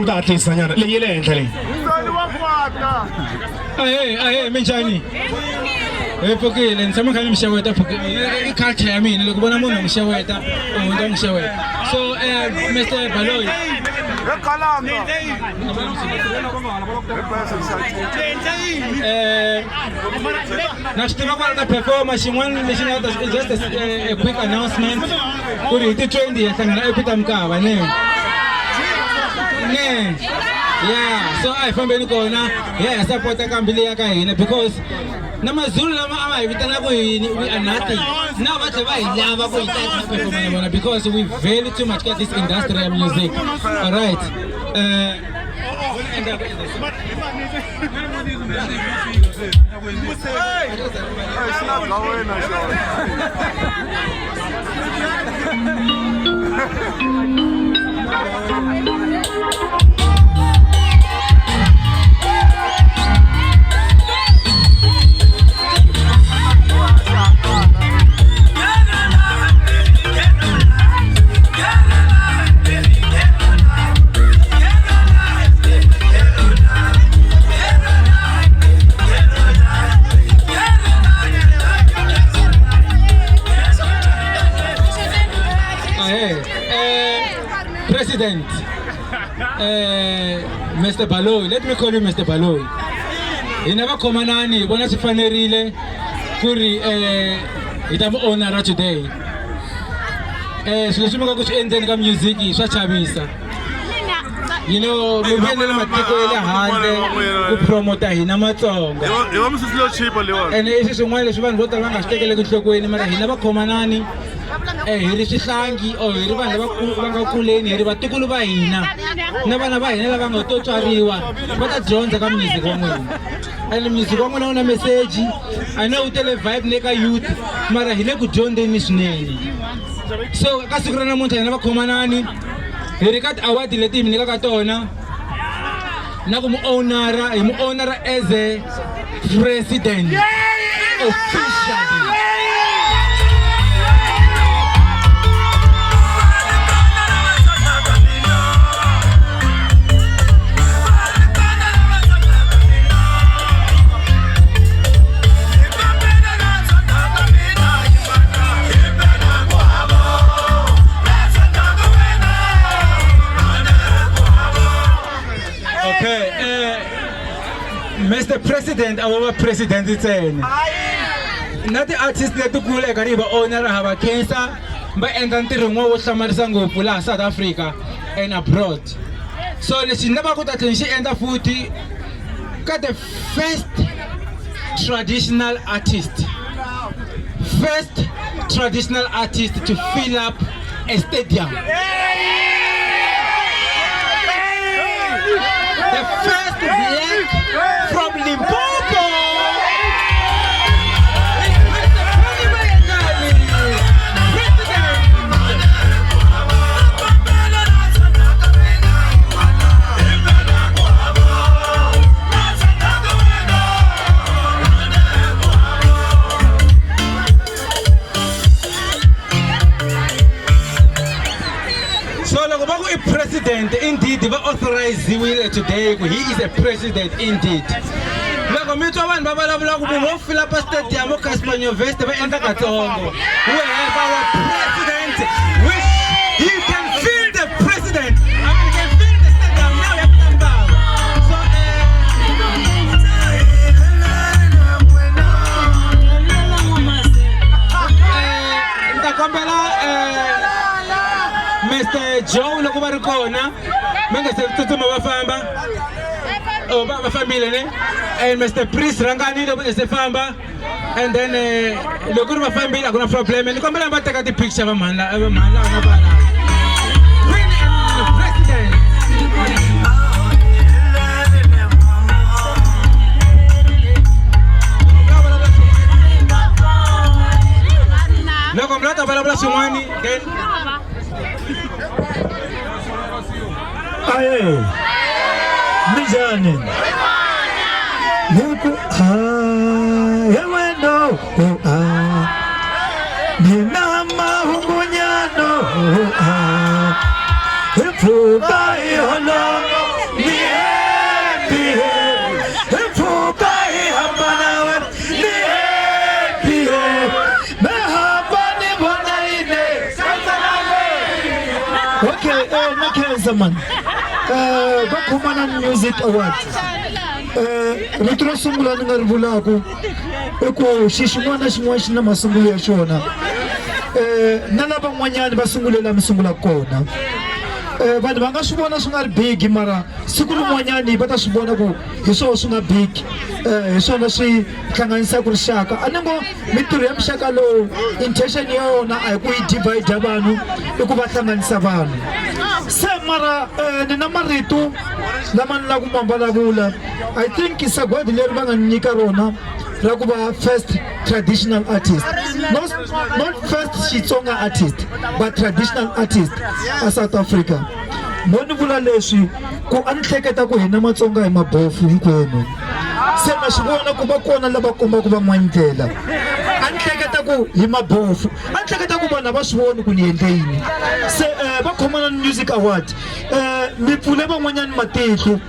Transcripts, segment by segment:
mi ta hatlisa nyana leyi ya le henhla leyi. Ahee, ahee, minjhani? Hi pfukile, ni tshama kha ni mi xeweta pfuke i culture ya mina loko vona munhu n'wi xeweta u hundza n'wi xeweta. So Mr Baloyi na swi tiva kwala ka performer xin'wana lexi nga ta just a quick announcement ku ri hi ti 20 hi hlangana ePeter Mokaba ne ne yeah so a hi fambeni kona hi ya hi sapota kambi leyi ya ka hina because na mazulu lama a va hi vitana ku yini we are nothing now va tlhela va hi lava ku hi ta hi performa na vona because we value too much ka this industry ya music. All right, Ahe, President, Mr. Baloyi, let me call you Mr. Baloyi. Hina va khomanani hi vona swi fanerile ku ri hi ta mu honora today. Swilo leswi mi nga ku swi endleni ka music swa chavisa. Mi vuyelele matiko ya le handle ku promota hina Matsonga. Hi va misisi leyo chipa leyiwani. Ene i swilo swin'wana leswi vanhu vo tala va nga swi tekeleki enhlokweni mara hina va khomanani hi ri swihlangi or hi ri vanhu lava va nga kuleni hi ri vatukulu va hina na vana va hina lava nga to tswariwa va ta dyondza ka music wa n'wina. And music wa n'wina wu na message, I know wu tele vibe le ka youth mara hi le ku dyondzeni swinene. So ka siku ra namuntlha hina va khomanani hi ri ka ti-award leti hi mi nyikaka tona na ku mu ownera hi mu ownera as a president officially. Okay, Mr. President, our president ntsena. Na ti-artist letikulu eka ri va owner hava khensa va endla ntirho wun'wana wo hlamarisa ngopfu laha South Africa and abroad. So lexi ni lavaka ku ta tlhela ni xi endla futhi ka the first traditional artist, first traditional artist to fill up a stadium. The first black from Limpopo. Is Mr. Benny Mayengani, President. So loko va ku i president indeed va authoriziwile today ku he is a president indeed. Loko mi twa vanhu va vulavula ku munhu wo fill up stadium o Cassper Nyovest va endla katsongo. We have our president which he can fill the president. I mean, he can fill the stadium now ya Mtambao. So ni ta kombela Mr. Joe loko va ri kona va nga se tsutsuma va famba. Oh, va fambile ne? And Mr. Priest Rangani loko nga se famba. And then loko ri va fambile a ku na problem. Ni kombela va teka ti-picture va mhani va mhani lava na vana. Queen and President. Loko mi lava ta vulavula swin'wani then Aye. Minjhani? Ni ku aye wena o a ni na mahungunyana o a hi pfuka hi holova khensa mani va khomana music award rito ro sungula ni nga ri vulaku i ku xi xin'wana na xin'wana xi na masungulo ya xona na lavan'wanyani va sungule la mi sungulaka kona vanhu va nga swi vona swi nga ri big mara siku rin'wanyani va ta swi vona ku hi swona swi nga big hi swona swi hlanganisaka rixaka a ni ngo mintirho ya muxaka lowu intention ya yona a hi ku yi divide vanhu i ku va hlanganisa vanhu se mara ni na marito lama ni la ku ma vulavula i think sagwadi leri va nga ni nyika rona ra ku va first traditional artist not first Xitsonga artist but traditional artist a South Africa mo ni vula leswi ku a ni hleketa ku hina Matsonga hi mabofu hinkwenu se na swi vona ku va kona lava kombaka van'wani ndlela a ni hleketa ku hi mabofu a ni hleketa ku vanhu a va swi voni ku ni endle yini se va khomana ni music award mi pfule van'wanyani matihlo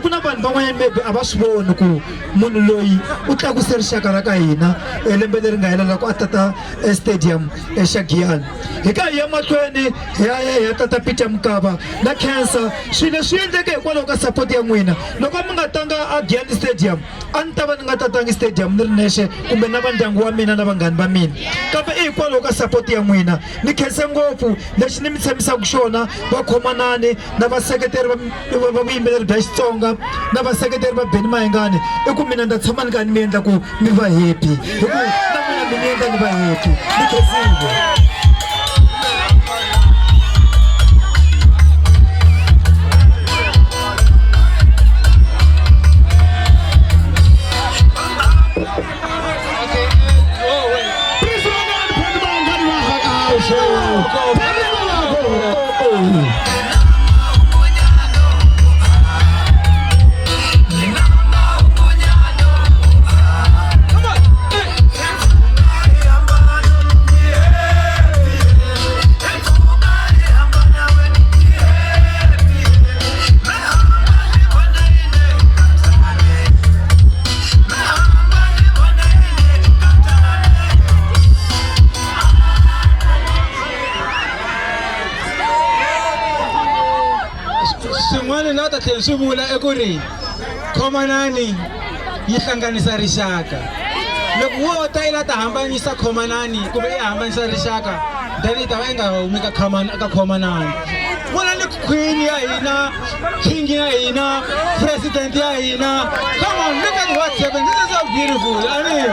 ku na vanhu van'wanyani maybe a va swi voni ku munhu loyi u tlakuse rixaka ra ka hina lembe leri nga hela loko a tata stadium xa Giyani hi ka hi ya mahlweni hi ya hi ya tata Peter Mokaba na khensa swilo leswi endleke hikwalaho ka support ya n'wina loko mi nga tanga a Giyani stadium a ni ta va ni nga tatangi stadium ni ri nexe kumbe na va ndyangu wa mina na vanghani va mina kambe i hikwalaho ka support ya n'wina ni khense ngopfu lexi ni mi tshembisaka xona va khomanani na vaseketeri va vuyimbeleri bya Xitsonga na vaseketeri va Benny Mayengani i ku mina ni ta tshama ni karhi ni mi endla ku mi va happy hi ku na n'wina mi ni endla ni va happy ni khensile. Swin'wana na ta tlhela swi vula i ku ri khomanani yi hlanganisa rixaka loko wo ta i la ta hambanyisa khomanani kumbe i hambanisa rixaka then i ta va i nga humi ka ka khomanani vona ni queen ya hina king ya hina president ya hina come on look at what's happening this is so beautiful I mean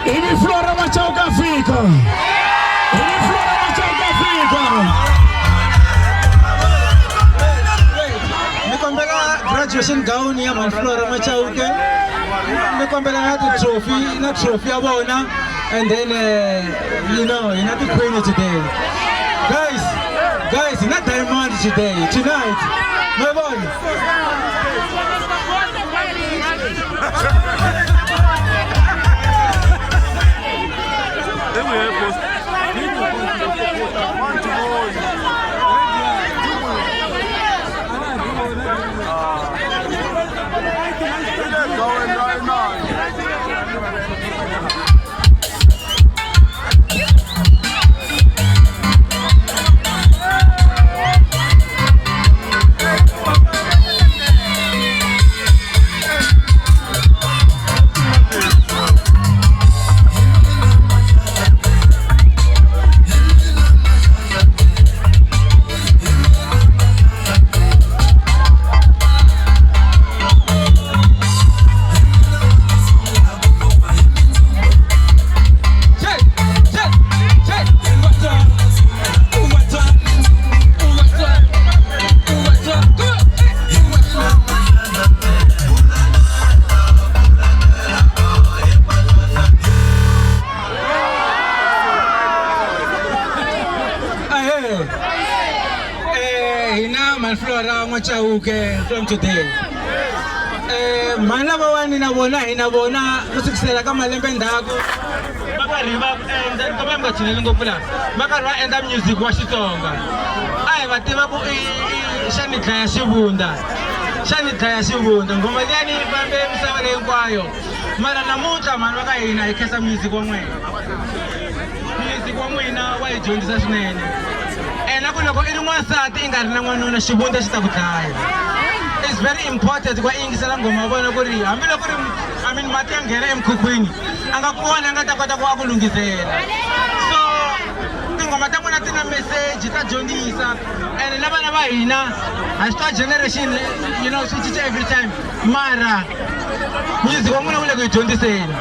Ivi Flora Machauka Afrika. Ivi Flora Machauka Afrika. Ni kombela graduation gown ya Manflora Machauke ni kombela na ti-trophy na trophy ya vona and then you know hi na ti-queen today guys guys hi na diamond today tonight ma vona. Going right now. Hina Malflora N'wachauke from today. Mhani lavawani na vona hi na vona ku sukisela ka malembe ndzhaku va karhi va endla kambe mi nga tshineli ngopfu laha va karhi va endla music wa Xitsonga. A hi va tiva ku i xa ni dlaya xivundza xa ni dlaya xivundza nghoma liyani yi fambe misava leyi hinkwayo mara namuntlha mhani va ka hina hi khensa music wa n'wina. Music wa n'wina wa hi dyondzisa swinene ene ku loko i ri n'wansati i nga ri na n'wanuna xivundza xi ta ku dlaya. It's very important ku va i yingisela nghoma ya vona ku ri hambiloko ri I mean mati ya nghena emikhukhwini a nga kona a nga ta kota ku a ku lunghisela. So tinghoma ta n'wina ti na message ta dyondzisa ene na vana va hina ha swi tiva generation you know swi cinca every time mara music wa n'wina wu le ku hi dyondziseni.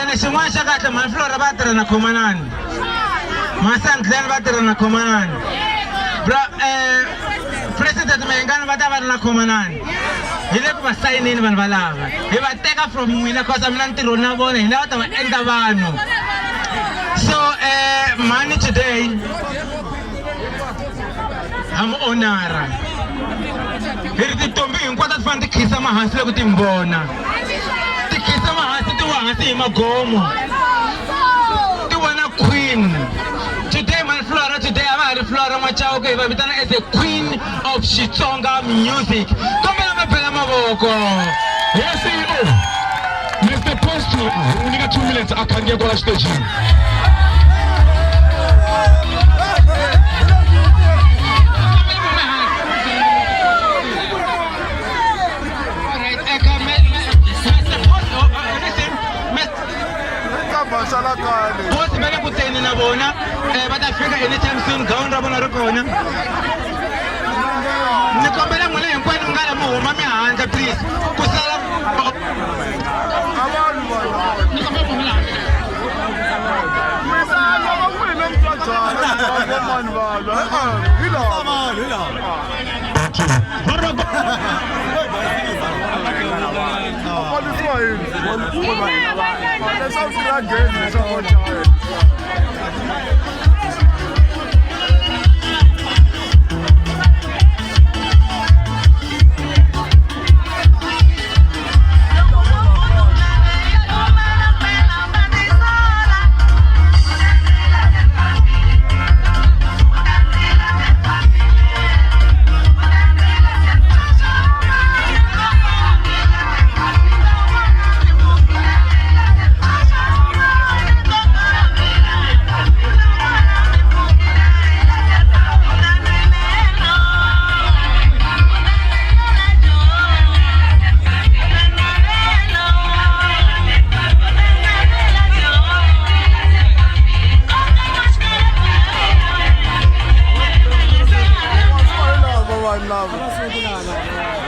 Ene xin'wana xa kahle mhani Flora va tirha na Khomanani Masandleni va tirha na Khomanani bra president Mayengani va ta va ri na Khomanani hi le ku va sayineni vanhu valava hi va teka from n'wina cause a mi na ntirho na vona hina va ta va endla vanhu so mhani today ha mu onara hi ri tintombi hinkwato a ti fanele ti khisa mahansi loko ti mi vona ti khisa mahansi ti wa hansi hi magomo ti vona queen today man Flora today a va ha ri Flora N'wachauke hi va vitana as a queen of Xitsonga music kombela mi bela mavoko. Yes, CEO. Mr. Post, u nyika 2 minutes a khandziya kwala xitejini. Bosi va le ku teni na vona va ta fika anytime soon gawuni ra vona ri kona ni kombela n'wina hinkwenu mi nga la mi huma mi handle please ku sala ni kombela mi humela handle.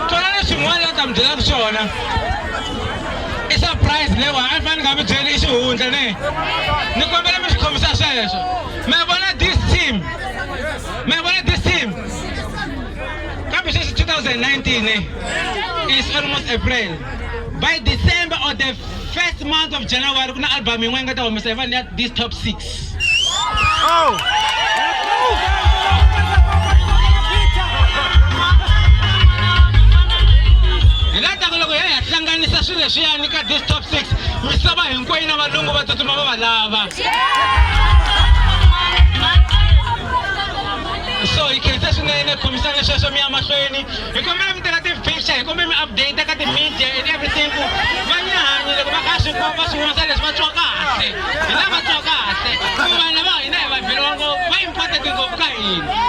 Twana swin'wana la ta mi byelaka swona i surprise lewa a ni fanele ni nga mi byeli i xihundla ne ni kombela mi swi khomisa sweswo ma vona this team ma vona this team kambe sweswi 2019 eh, is almost April by December or the first month of January ku na album yin'wana yi nga ta humesa hi vanhu ya this top 6. Oh! Hi la taku loko hi ya hi ya hlanganisa swilo leswiyani ka this top 6 misava hinkwayo na valungu va tsutsuma va va lava. So hi khensa swinene khomisana sweswo mi ya mahlweni hi kombela mi teka ti-picture hi kombela mi update ka ti-media and everything ku va nyahanyi loko va kha swi va swi vonisa leswi va twa kahle hi lava twa kahle ku vanhu lava hina hi va byeriwa ngopfu va important ngopfu ka hina.